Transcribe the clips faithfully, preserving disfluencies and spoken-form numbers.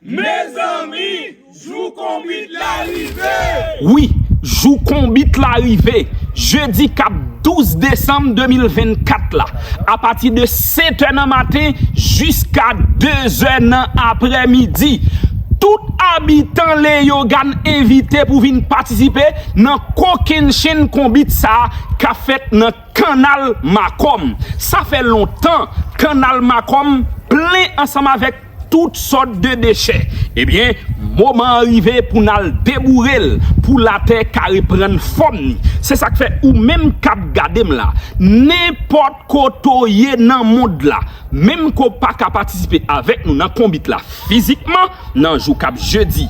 Mezanmi, jou konbit la rive! Wi, jou konbit la rive. Jedi k ap douz desanm de mil vennkat la, apati de sèt è nan maten jiska de zè nan aprèmidi, tout abitan Leyogàn envite pou vin patisipe nan kokennchenn konbit sa a k ap fèt nan Kannal Makòm. Sa fè lontan Kannal Makòm plen ansanm avèk tout sòt de dechè. Ebyen, moman an rive pou n al deboure l, pou latè ka reprann fòm ni. Se sa k fè ou menm k ap gade m la, nenpòt kote w ye nan mond la, menm ke w pa ka patisipe avèk nou nan konbit la fizikman, nan jou k ap jedi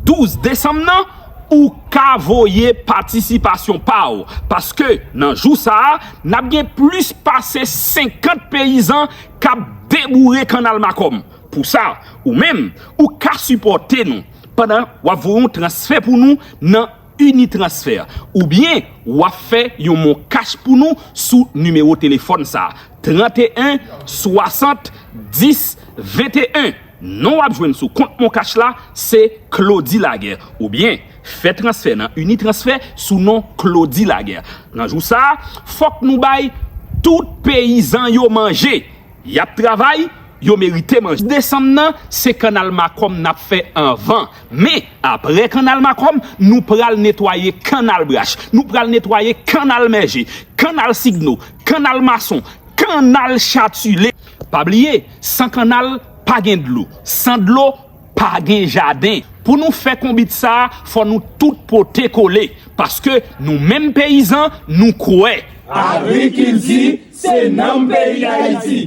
douz desanm nan, ou ka voye patisipasyon pa w, paske nan jou sa a, n ap gen plis pase senkant peyizan k ap deboure Kannal Makòm. Pou sa, ou menm, ou ka sipòte nou pandan w ap voye yon transfè pou nou nan Unitransfer, oubyen w ap fè yon MonCash pou nou sou nimewo telefòn sa a, trannteyen swasant dis venteyen. Non w ap jwenn sou kont MonCash la, se Claudy Laguerre. Oubyen, fè transfè nan Unitransfer sou non Claudy Laguerre. Nan jou sa a, fòk nou bay tout peyizan yo manje. Y ap travay, yo merite manje. Desanm nan, se Kannal Makòm n ap fè anvan. Men, apre Kannal Makòm, nou pral netwaye Kannal Brach, nou pral netwaye Kannal Mèje, Kannal Signo, Kannal Mason, Kannal Chatile. Pa bliye, san kannal, pa gen dlo. San dlo, pa gen jaden. Pou nou fè konbit sa a, fò nou tout pote kole. Paske nou menm peyizan, nou kwè. Agrikilti, se nanm peyi Dayiti.